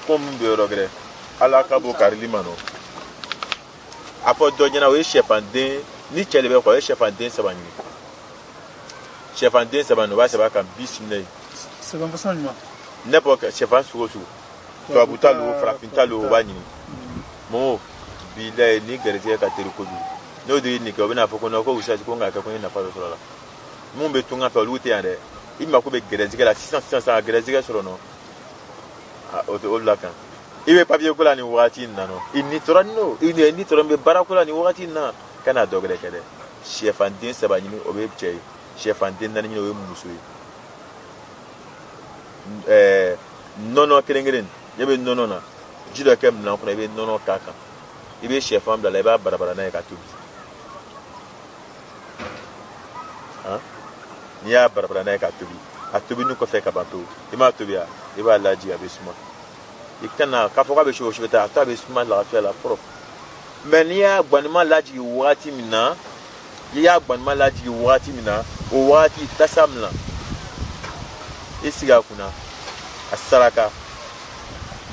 Ko min bɛ yɔrɔ gɛrɛ ala ka bɔ karili ma nɔ a fɔ dɔ ɲɛna o ye sɛfanden ni cɛ de bɛ kɔ o ye sɛfanden saba ɲini sɛfanden saba nin o b'a sɛbɛn a kan bisimilayi sɛfan fasɔn jumɛn ne bɔ sɛfan sugu o sugu tubabu ta lo farafin ta lo o b'a ɲini mɔgɔ bilayi ni garisɛgɛ ka teri kojugu n'o de ye nin kɛ o bɛna fɔ ko non ko usasi ko n k'a kɛ ko n ye nafa dɔ sɔrɔ a la mun bɛ tunga fɛ olu tɛ yan dɛ i mako bɛ gɛrɛsɛgɛ la sisan sisan sisan ka gɛrɛsɛgɛ sɔrɔ nɔ o tɛ olu la kan i bɛ papiye ko la nin wagati in na nɔ i ni tɔɔrɔ n'o i ni tɔɔrɔ bɛ baara ko la nin wagati in na kana dɔ wɛrɛ kɛ dɛ sɛfanden saba ɲini o bɛ cɛ ye sɛfanden naani ɲini o ye muso ye ɛɛ nɔnɔ kelen kelen ne bɛ nɔnɔ na ji dɔ kɛ minɛn kɔnɔ i bɛ nɔnɔ k'a kan i bɛ sɛfan bila la i b'a barabara n'a ye ka tobi n'i y'a barabara n'a ye ka tobi a tobini kɔfɛ ka ban pewu i m'a tobi a i b'a lajigin a bɛ suma i kana k'a fɔ k'a bɛ su o su ta a to a bɛ suma lafiya la fɔlɔ mɛ n'i y'a gbanima lajigin wagati min na n'i y'a gbanima lajigin wagati min na o wagati tasa min na i sigi a kunna a saraka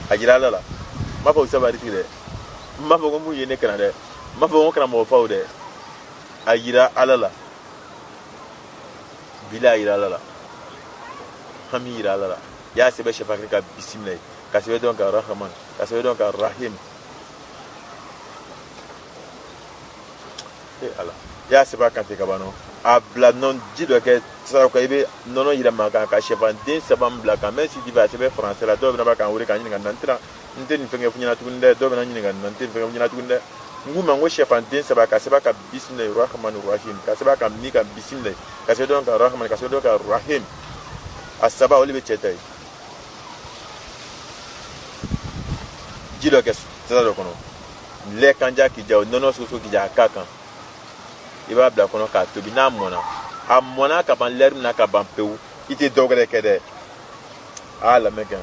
a jira ala la n b'a fɔ sabari tigi dɛ n b'a fɔ ko mun ye ne kalan dɛ n b'a fɔ ko karamɔgɔ faw dɛ a yira ala la bila a yira ala la hami yira ala la i y'a sɛbɛn sɛfan kelen kan bisimilayi ka sɛbɛn dɔ kan rahaman ka sɛbɛn dɔ kan rahim e ala i y'a sɛbɛn a kan ten ka ban nɔ a bila nɔ ji dɔ kɛ sara kan i bɛ nɔnɔ yɛlɛma kan ka sɛfan den saba bila kan même si tu veux a sɛbɛn français la dɔw bɛna b'a kan wele k'an ɲininka nin na n tɛna n tɛ nin fɛnkɛ f'u ɲɛna tuguni dɛ dɔw bɛna ɲininka nin na n tɛ nin fɛnkɛ f'u ɲɛna tuguni dɛ n k'u ma n ko sɛfan den saba ka sɛbɛn ka bisimilayi rahman rahim ka sɛbɛn ka min kan bisimilayi ka sɛbɛn dɔ kan rahman ka sɛbɛn dɔ kan rahim a saba olu bɛ cɛ ta ye ji dɔ kɛ tasa dɔ kɔnɔ lɛ kanja k'i ja o nɔnɔ soso k'i ja a k'a kan i b'a bila kɔnɔ k'a tobi n'a mɔna a mɔna ka ban lɛri min na ka ban pewu i tɛ dɔ wɛrɛ kɛ dɛ a lamɛn kɛ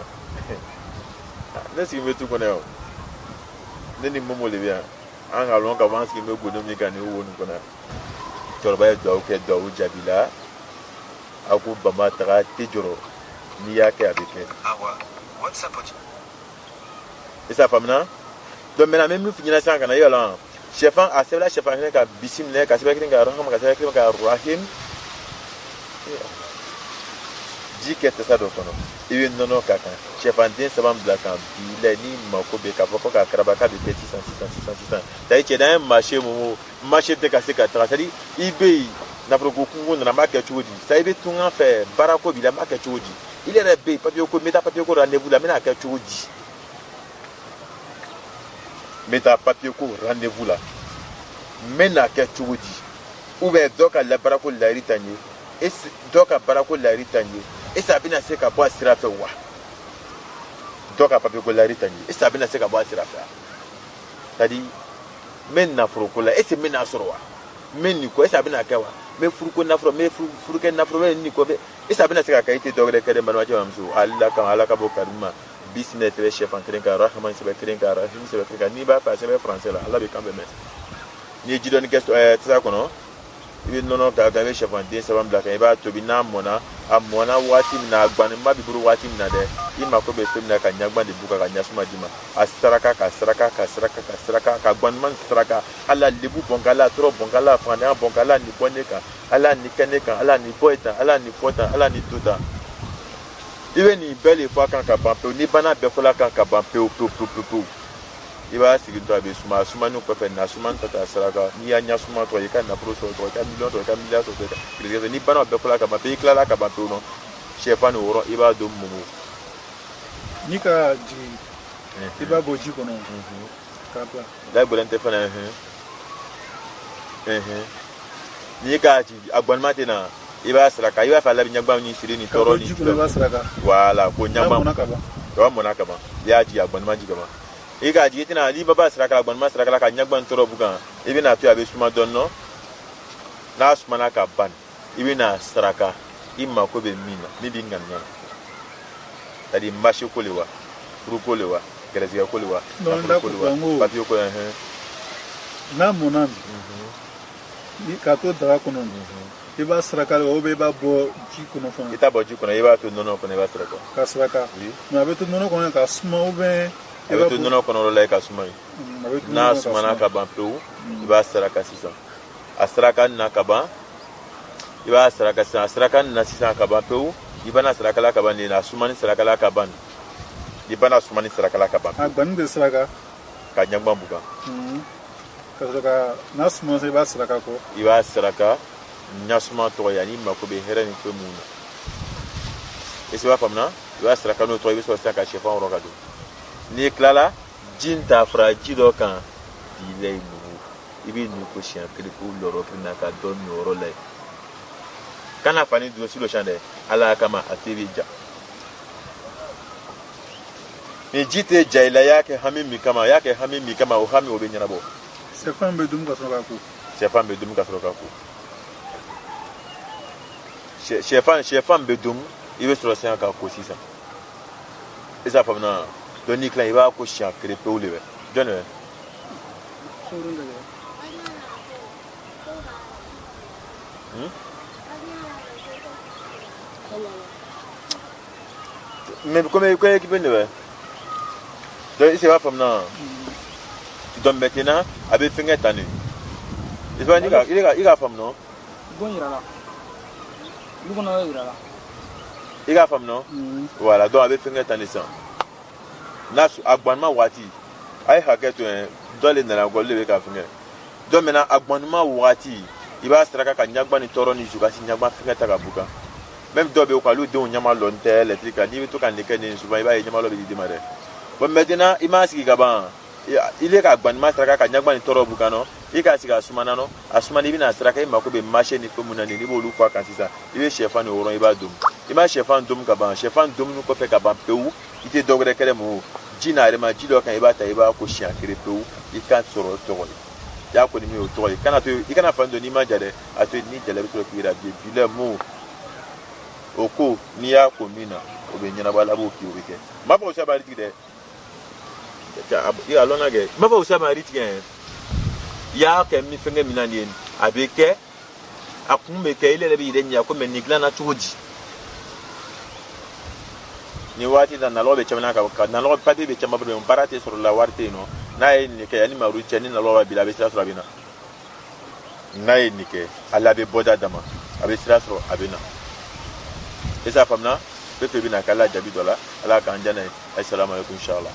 ne sigi bɛ tu kɔnɔ yan ne ni momo de bɛ yan an ka lɔn ka fɔ an sigi bɛ gondo min kan nin wo nin kɔnɔ cɛkɔrɔba ye duwawu kɛ duwawu jaabi la a ko bama taga tɛ jɔrɔ n'i y'a kɛ a bɛ kɛ i sa faamuna donc maintenant n bɛ min f'i ɲɛna sisan ka na yala sɛfan a sɛbɛnna sɛfan kelen kan bisimila ka sɛbɛn kelen kan rahama ka sɛbɛn kelen kan rahim ji kɛ tasa dɔ kɔnɔ i bɛ nɔnɔ k'a kan sɛfanden saba bila kan bilayi n'i mako bɛ k'a fɔ ko k'a karaba k'a bɛ kɛ sisan sisan sisan sisan tayi cɛ n'an ye marché mun marché tɛ ka se ka taga c'est à dire i bɛ yen nafoloko kunko nana n b'a kɛ cogo di sa i bɛ tunga fɛ baarako b'i la n b'a kɛ cogo di i yɛrɛ bɛ yen papiye ko n bɛ taa papiye ko rendez-vous la n bɛna kɛ cogo di n bɛ taa papiye ko rendez-vous la n bɛna kɛ cogo di ou bien dɔ ka baarako layiru ta n ye dɔ ka baarako layiru ta n ye est ce que a bɛna se ka bɔ a sira fɛ wa dɔ ka papiye ko layiru ta n ye est ce que a bɛna se ka bɔ a sira fɛ wa c'est à dire n bɛ nafolo ko la est ce que n bɛna sɔrɔ wa n bɛ nin ko est ce que a bɛna kɛ wa n bɛ furuko nafolo n bɛ furukɛ nafolo n bɛ nin ko est ce que a bɛna se ka kɛ i tɛ dɔ wɛrɛ kɛ dɛ balimakɛ bamuso ala kan ala ka bɔ karima bisimila sɛbɛn sɛfan kelen kan rahman sɛbɛn kelen kan rahim sɛbɛn kelen kan n'i b'a fɛ a sɛbɛn français la ala bɛ kan bɛɛ mɛn n'i ye ji dɔɔni kɛ tasa kɔnɔ i bɛ nɔnɔ k'a kan i bɛ sɛfan den saba bila kan i b'a tobi n'a mɔna a mɔna waati min na a gwaninba b'i bolo waati min na dɛ i mako bɛ fɛn min na ka ɲagban de b'u kan ka ɲasuma d'i ma a saraka ka saraka ka saraka ka saraka ka gwaninba saraka ala lebu bɔn k'a la tɔɔrɔ bɔn k'a la fanganya bɔn k'a la nin bɔ ne kan ala nin kɛ ne kan ala nin bɔ tan ala nin fɔ tan ala nin to tan i bɛ nin bɛɛ de fɔ a kan ka ban pewu ni bana bɛɛ fɔla a kan ka ban pewu pewu pewu pewu pewu i b'a sigi to a bɛ suma a sumani kɔfɛ na suma ta ta saraka n'i y'a ɲasuma tɔgɔ i ka nafolo sɔrɔ tɔgɔ i ka miliyɔn sɔrɔ i ka miliyari sɔrɔ i ka kirikɛ sɔrɔ ni bana bɛɛ fɔla ka ban pewu i tilala ka ban pewu nɔ sɛfan ni wɔɔrɔ i b'a don mumu n'i ka jigin i b'a bɔ ji kɔnɔ k'a bila da gɛlɛn tɛ fana n'i k'a ci a gwanima tɛ na i b'a saraka i b'a fɛ a labɛn ɲagba ni siri ni tɔɔrɔ ni ji kɔnɔ i b'a saraka voilà ko n'a ɲagba mɔnna ka ban o mɔnna ka ban i y'a jigin a gwanima jigin ka ban i k'a jigin i tɛna n'i ba saraka la gwanima saraka la ka ɲagba ni tɔɔrɔ bugan i bɛna to yen a bɛ suma dɔɔni nɔ n'a sumana ka ban i bɛna saraka i mako bɛ min na min b'i ŋaniya la c'est à dire marché ko le wa furu ko le wa gɛrɛsɛgɛ ko le wa Non, nafolo ko le wa n ko- papiye ko n'a mɔnna ni k'a to daga kɔnɔ I b'a saraka de ou bien i b'a bɔ ji kɔnɔ fana? I t'a bɔ ji kɔnɔ, i b'a to nɔnɔ kɔnɔ, i b'a saraka. Ka saraka. Oui. Mais a bɛ to nɔnɔ kɔnɔ ka suma ou bien? A bɛ to nɔnɔ kɔnɔ la i ka suma ye. A bɛ to n'a nɔnɔ kɔnɔ ka sumana suma. ka ban pewu, i b'a saraka sisan. A saraka nin na ka ban, i b'a saraka sisan. A saraka nin na sisan ka ban pewu, i bɛna saraka la ka ban nin, a sumani saraka la ka ban, i bɛna sumani saraka la ka ban. A gbani tɛ saraka. Ka ɲagban bugan. Ka sɔrɔ ka n'a sumana sisan, i b'a saraka kɔ. I b'a saraka ɲasuma tɔgɔ ye ani mako bɛ hɛrɛ ni fɛn mun na. Est-ce que i b'a faamuya? I b'a saraka n'o tɔgɔ ye, i bɛ sɔrɔ sisan ka sɛfan wɔrɔ ka don. N'i tilala, ji in ta fara ji dɔ kan bilayi nugu, i b'i nu ko siɲɛ kelen k'o lɔrɔ kelen na ka dɔ min o yɔrɔ la yen. Kana fani don sur le champ dɛ, ala kama a tɛ bɛ ja. Ni ji tɛ ja i la, i y'a kɛ hami min kama, i y'a kɛ hami min kama, o hami o bɛ ɲɛnabɔ. Sɛfan bɛ dun ka sɔrɔ ka ko. Sɛfan bɛ dun ka sɔrɔ ka ko. Sɛfan bɛ dun, i bɛ sɔrɔ sisan ka ko sisan. E s'a faamuya? Donc n'i tila, i b'a ko siɲɛ kelen pewu de bɛ. Jɔn de bɛ? Mais comme ko équipe de bɛ. Donc i b'a faamuya? Donc maintenant a bɛ fɛnkɛ tan de. I b'a i ka faamu nɔ? Bon yira la. Olu kɔnɔ yira la. I k'a faamu nɔ? Voilà, donc a bɛ fɛnkɛ tan de sisan. N'a a gbanima waati, a ye hakɛ to yen, dɔ de nana olu de bɛ ka fɛnkɛ. Donc maintenant a gbanima waati, i b'a saraka ka ɲagba ni tɔɔrɔ ni dusukasi ɲagba fɛnkɛ ta ka b'u kan. Même dɔw bɛ yen olu denw ɲama lɔ tɛ lɛtiri kan, n'i bɛ to ka nin kɛ nin souvent, i b'a ye ɲama lɔ bɛ di den ma dɛ. Bon maintenant i m'a sigi ka ban, i le ka gbanima saraka ka ɲagba ni tɔɔrɔ b'u kan nɔ, i k'a sigi a sumana nɔ, a sumana i bɛna saraka, i mako bɛ marché ni fɛn mun na nin, i b'olu fɔ a kan sisan, i bɛ sɛfan ni wɔrɔn i b'a domu. I ma sɛfan domu ka ban, sɛfan domuni kɔfɛ ka ban pewu, i tɛ dɔ wɛrɛ kɛ dɛ mɔgɔ ji n'a yɛrɛ ma ji dɔ kan, i b'a ta i b'a ko siɲɛ kelen pewu, i ka sɔrɔ tɔgɔ ye. I y'a ko ni min ye o tɔgɔ ye, kana to i kana fani don n'i ma ja dɛ, a to ni jala i bɛ sɔrɔ k'i yɛrɛ bi bila mun o ko n'i y'a ko min na o bɛ ɲɛnabɔ, ala b'o k'i o bɛ kɛ. N b'a fɔ o saba tigɛ dɛ, i ka lɔnna kɛ, n b'a fɔ o saba tigɛ, i y'a kɛ min fɛnkɛ min na nin ye, a bɛ kɛ a kun bɛ kɛ, i yɛrɛ b'i yɛrɛ ɲininka ko mɛ nin dilanna cogo di. Nin waati na nalɔgɔ bɛ caman na ka nalɔgɔ papiye bɛ caman bolo, baara tɛ sɔrɔ la, wari tɛ yen nɔ. N'a ye nin kɛ yanni maru cɛ ni nalɔgɔ b'a bila, a bɛ sira sɔrɔ a bɛ na. N'a ye nin kɛ, ala bɛ bɔda d'a ma, a bɛ sira sɔrɔ a bɛ na. E s'a faamuya? Fɛn fɛn bɛ na k'ala jaabi dɔ la, ala k'an diya n'a ye. Assalamu alaikum inshallah.